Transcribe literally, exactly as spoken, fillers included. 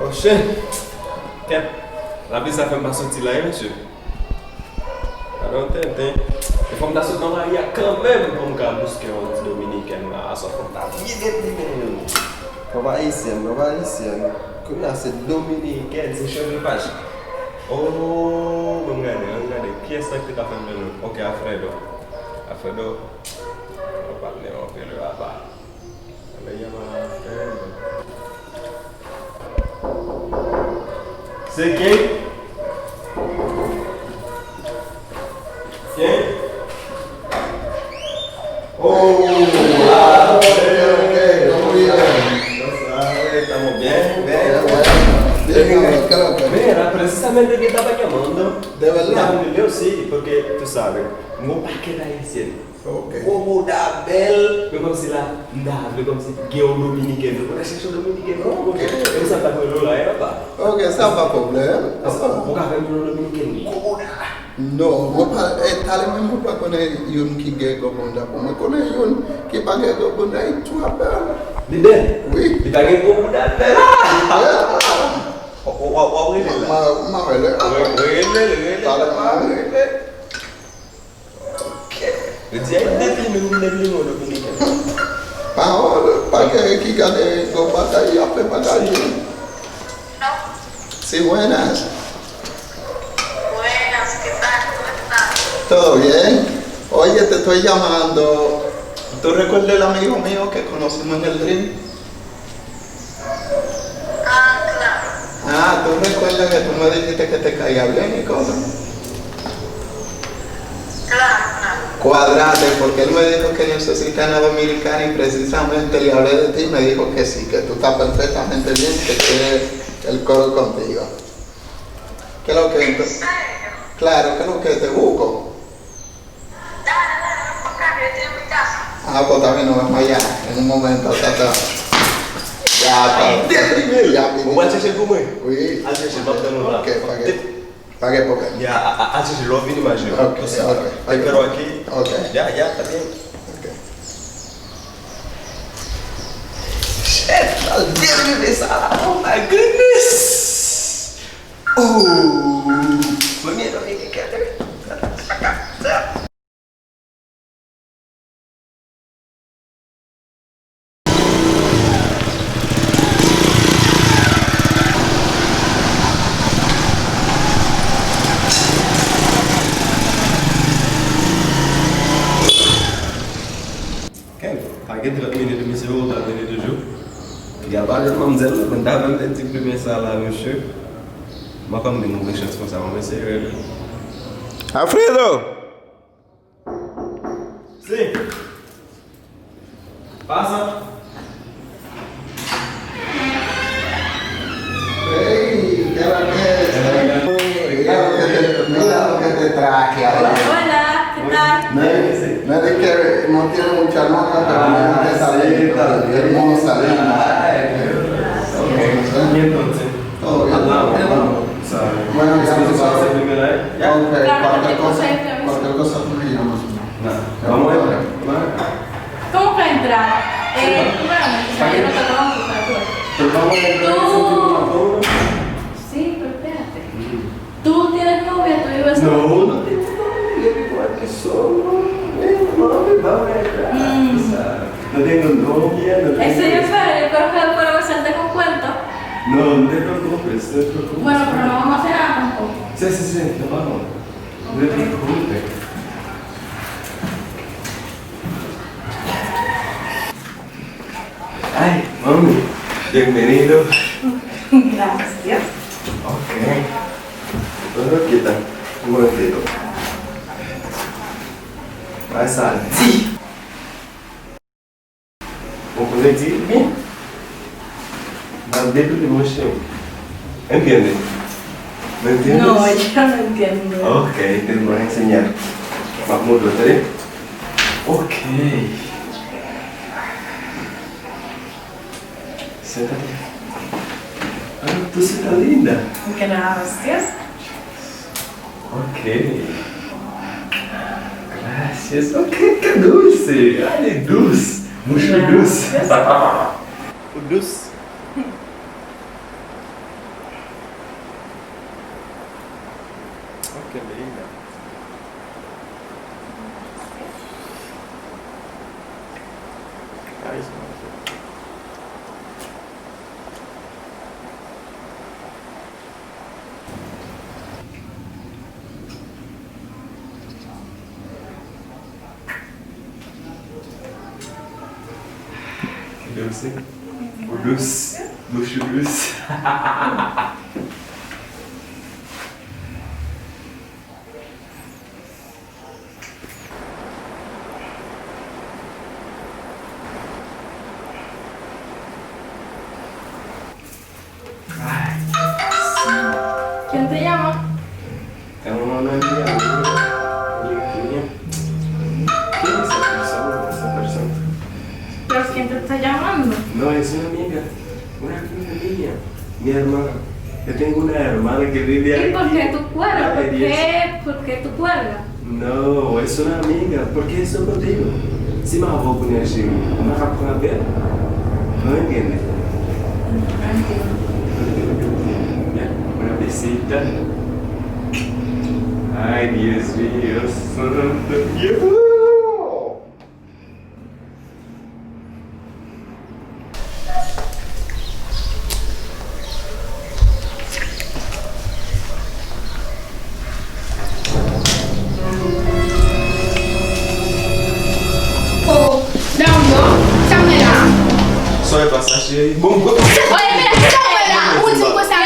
Oh shit! Kèt, lapli sa fè m pa soti la, wi, mesye. Gade yon tenten. E fò m ta sot nan lari a kanmenm pou m ka bouske yon ti dominikèn la. Aswè fò m ta byen deplime youn. Fò pa ayisyèn, fò pa ayisyèn. Kounye a se dominikèn, se chanje paj. Oh, ban m gade, ban m gade. Kiyès la ki te ka fè m jwenn nou? Ok, Alfredo. Alfredo. Yon patnè, yon pele apa. Se ken? Ken? Oh, ah, ok, ok, ok. Estamos bien, bien. Bien, bien, bien. Mira, precisamente que estaba llamando. De verdad. Yo sí, porque tú sabes, un paquete de cien. Ok. Gwo bouda bèl, men kòmsi la, m ta vle kòmsi gen yon dominikèn. Ou ta chèche yon dominikèn, non? Ok. E konsa m ta kwè Lola, e papa. Ok, sa pa pwoblèm. Ou ka fè m yon dominikèn, gwo bouda. Non, mwen pa, eh, talè menm mwen pa konnen youn ki gen gwo bouda pou mwen. Konnen youn ki pa gen gwo bouda, li twa bèl. Li bèl? Wi. Li pa gen gwo bouda bèl. Li bèl. W, w, w ap rele l la. M a, m a rele l. Rele l, rele l, rele l. Ok. Yo di, ay, depi nou vin depi nou dominiken. Pawòl, pa gen ki gade gwo bagay, y ap fè bagay yo. Sí, buenas. Buenas, ¿qué tal? ¿Cómo estás? Todo bien. Oye, te estoy llamando. ¿Tú recuerdas el amigo mío que conocimos en el Dream? Ah, claro. Ah, ¿tú recuerdas que tú me dijiste que te caía bien y cosas? Claro, claro. Cuadrate, porque él me dijo que necesita una dominicana y precisamente le hablé de ti y me dijo que sí, que tú estás perfectamente bien, que quiere el coro contigo. ¿Qué es lo que ento-? ¿En serio? Claro, ¿qué es lo que te busco? Dale, dale, ven pa' acá, que yo estoy en mi casa. Ah, pues está bien, nos vemos allá en un momento, ta, ta. Ya, ta. Ay, depi men. Ya, ou pral chèche l pou mwen? Wi. Al chèche l, m ap tann ou la. Ok, pa gen, pa gen pwoblèm. Ya, a, a, al chèche l, lè w vini, m a jwenn ou. Ok, ok. Te fè l wè ki? Ok. Ya, ya, ta byen. Ok. Shit, al derive sa la. Oh my goodness! Oh! Premye dòmi ki kète. Kèt, pa gen trant minit, mesye, ou ta vini toujou. Li a pale manmzèl, mwen ta vle di plimen sa la, mesye. Mwen pa konn gen move chans konsa, mwen mesye rele. Alfredo! Si. Pasa. Ey, ¿qué es lo que es? Mira lo que te, mira lo que te traje ahora. Hola, ¿qué tal? Me, me di que no tiene mucha nota, pero me dijo que está lindo, que es hermosa, linda. Ay, Dios. Ok. Y entonces, todo bien. Hablamos, hablamos. Bueno, ya tú sabes. Ok, cualquier cosa, cualquier cosa tú me llamas. Nah, vamos a entrar, vamos a entrar. ¿Cómo que entrar? Eh, bueno, o sea, yo no te conozco, o sea, tú. Pero vamos a entrar en ese tipo de acuerdo. Sí, pero espérate. ¿Tú tienes novia? ¿Tú vives solo? No, no tengo novia, yo vivo aquí solo. Ven, mami, vamos a entrar. Mm. O sea, no tengo novia, no tengo... Ese es Fede, pero que por empezar con cuento. No, no te preocupes, no te preocupes. Bueno, pero no vamos a hacer nada tampoco. Sí, sí, sí, nos vamos. No te preocupes. Ay, mami, bienvenido. Gracias. Ok. Bueno, ¿qué tal? ¿Cómo te digo? Ay, salí. Ou konnen di byen. Nan depi li mwen cheri. Entiende? ¿Me entiendes? No, yo no entiendo. Ok, te voy a enseñar. M ap montre w, tande? Ok. Siéntate. Ah, tú sí estás linda. Gracias. Ok. Gracias. Ok, qué dulce. Ay, li dous. Mucho dous. Gracias. Ou dous. Ok, linda. Ay, se manje. Dous. Ou dous. Dous, ou dous. Ay, si. ¿Quién te llama? Es una amiga mía. Amiga mía. ¿Quién es esa persona? Esa persona. ¿Pero quién te está llamando? No, es una amiga. Una amiga mía. Mi hermana. Yo tengo una hermana que vive aquí. ¿Y por qué tú cuelgas? ¿Por qué, por qué tú cuelgas? No, es una amiga. ¿Por qué eso contigo? Si m avè w kounye a, cheri, m pa ka pran apèl? Mwen gen li. Tranquilo. Una besita. Ay, Dios mío, santo Dios. Oh, Dario, sa m wè la? Sa w wè pa sa, cheri? Bon, bon. Oye, men sa m wè la? Ou di m konsa,